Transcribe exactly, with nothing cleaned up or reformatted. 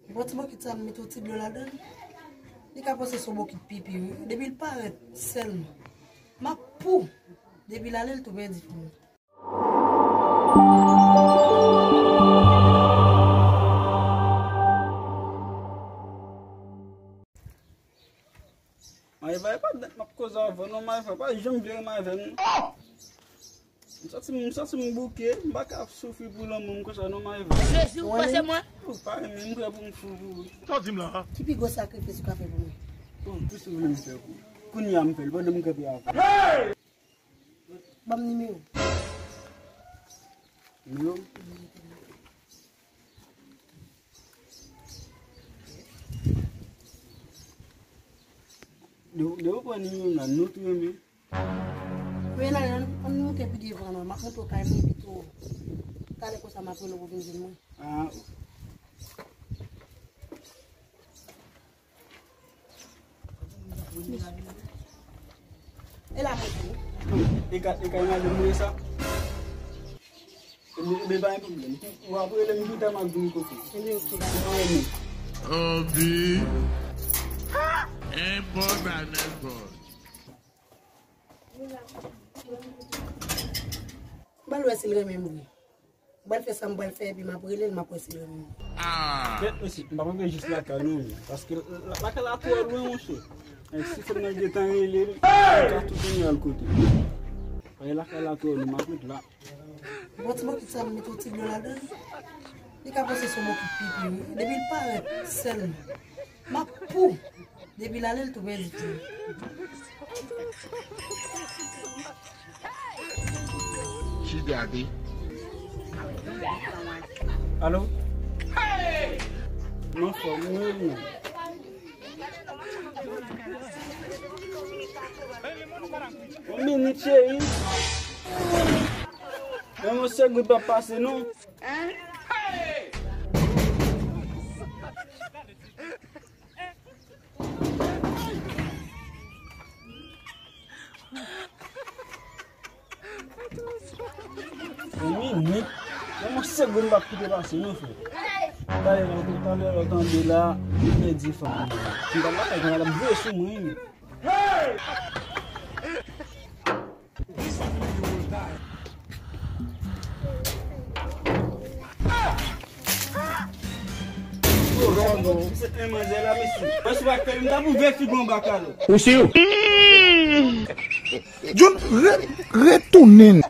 Bon, ti bokit sa, m mete yon ti dlo ladan l. Li ka panse se yon bokit pipi, wi. Depi l parèt sèlman. M ap pou. Depi l ale, l tou pèdi fanm. Maeva e pa dat m ap koze avè w non, Maeva, pa janm vire Maeva non. M santi m, m santi m bouke, m pa ka ap soufri pou lanmou m konsa non, Maeva. Jezi, ou panse mwen? Ou pa renmen m, m prè pou m fou pou ou. Sa w di m la? Ki pi gwo sakrifis ou ka fè pou mwen? Bon, tout sa w vle m fè pou ou. Kounye a m fè l, pandan m kanpe avè w. Ban m nimewo. Nimewo? De, de ou pran nimewo m la, nou tou renmen. Men la, ann, ann moute pi devan non, m ap montre w kay mwen pi tou wo. Talè konsa m ap rele w pou vin jwenn mwen. Ah. E la mwen tou. E ka, e ka imajine mwen sa. Ebyen, ebyen, pa gen pwoblèm. Ou ap rele m tou ta m ap vin kote. Ebyen, ok. Ou pa renmen. Obi. Enpòtan, enpòtan. M pral wè si l renmen m vre. M pral fè sa m pral fè, epi m ap rele l, m ap wè si l renmen m. Ah! Bèt mesye, m pa p antre jis lakay non, men. Paske la, lakay la twò lwen, monchè. E si fò m nan gentan rele l, m ka tou tounen al kote. Paske lakay la twò lwen, m ap ret la. Bon, ti bokit sa, m mete yon ti dlo ladan l. Li ka panse se yon bokit pipi, wi. Depi l parèt sèlman. M ap pou. Depi l ale, l tou pèdi fanm. Alo? Mwen fò, mwen menm. Yon minit, cheri. Men yon segond p ap pase, non. Yon minit. Yon segonn m p ap kite pase, non, frè. Talè, talè, lè w tande la, li pèdi fanm. M pa lakay, konn al ap voye sou mwen. Ou si w? John, re-, retounen.